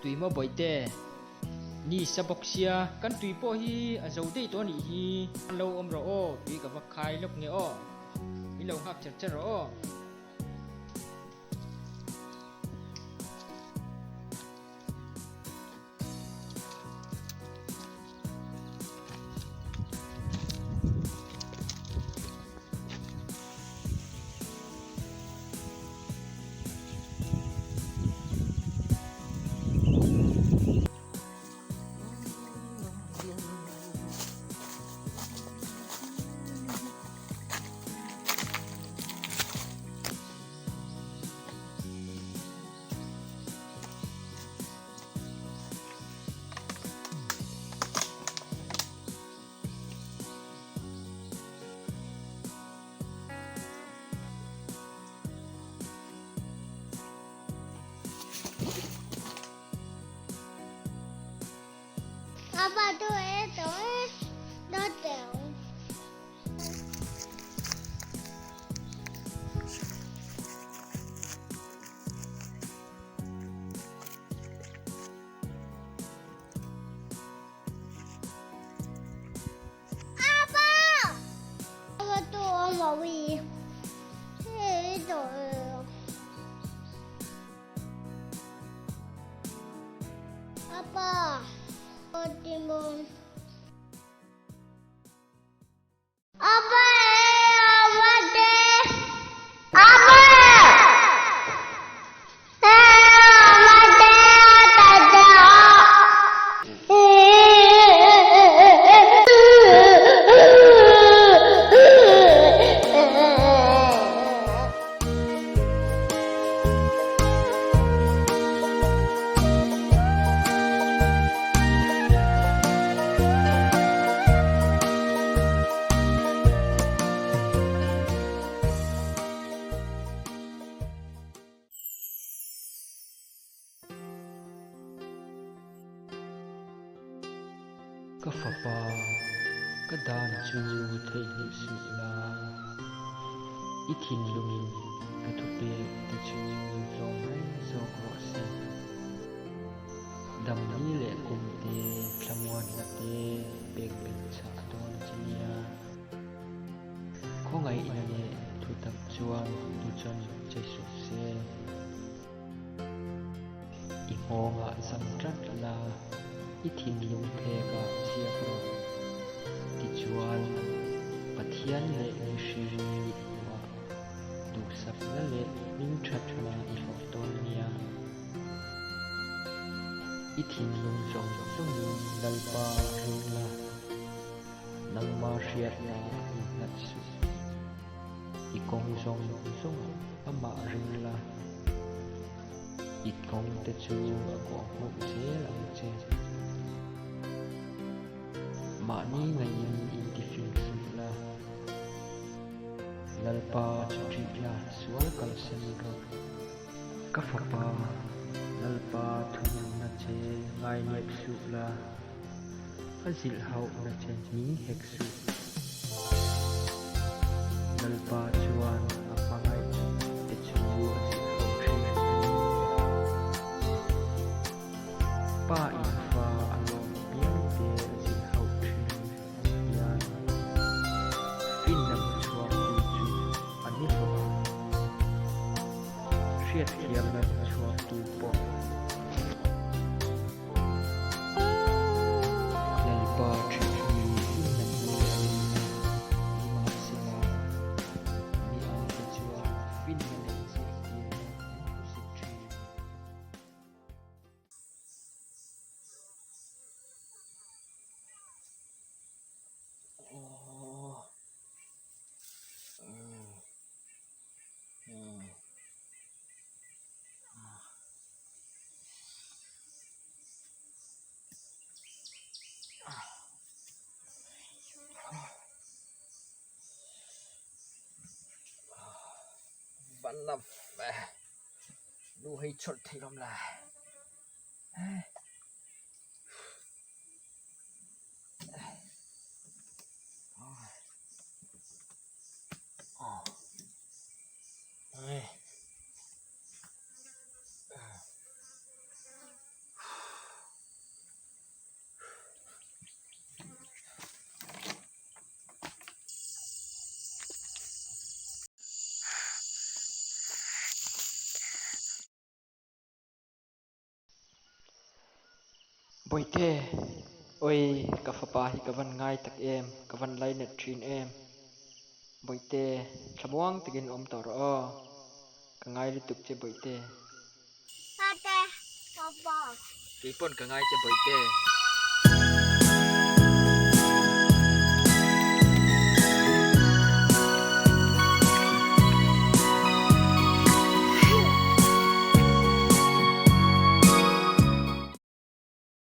Tui maw bawihte? Ni sa bawk sia, kan tui pawh hi a zo daih tawh a nih hi. An lo awm rawh aw, tui ka va khai lawk nge aw. Min lo nghak cher cher rawh aw. Ka fapa, ka dan chu theihnghilh suh la, i thinlungin ka thupek te chu zawm reng zawk rawh se. Damni leh kum te, thlamuanna te pek belh chah dawn che nia. Khawngaihna leh thutak chuan tuchawm che suh se. I nghawngah zam tlat la, i thinlung phekah ziak rawh. Tichuan, Pathian leh mihring mithmuhah duhsakna leh hmingthatna i hlawh dawn nia. I thinlung zawng zawngin Lalpa ring la, nangma hriatna innghat suh. I kawng zawng zawngah amah ring la, i kawng te chu a kawh hmuh zel ang che. Mahni ngaiin intifing suh la, Lalpa chu ṭih la, sual kalsan rawh. Ka fapa, Lalpa thununna che ngainep suh la. A zilh hauhna che hming hek suh. Lalpa chuan a hmangaih te chu a zilh hauh thin a ni. Pa in fa a lawm piang te a zilh hauh thin ang hian finna hmuchhuaktu chu a ni hlawh ang. Hriatthiamna hmuchhuaktu pawh. Lalpa ṭhit hi finna hmui a ni. Nimahsela, mi ate chuan finna leh zirtirna an hmusit ṭhin. Lu hei chawlh theih lawm la. Bawihte, Awii, ka fapa hi ka van ngai tak em, ka van lainat thin em. Bawihte, thlamuang takin awm tawh rawh aw. Ka ngai lutuk che Bawihte. Pate, Papa. Keipawn ka ngai che Bawihte.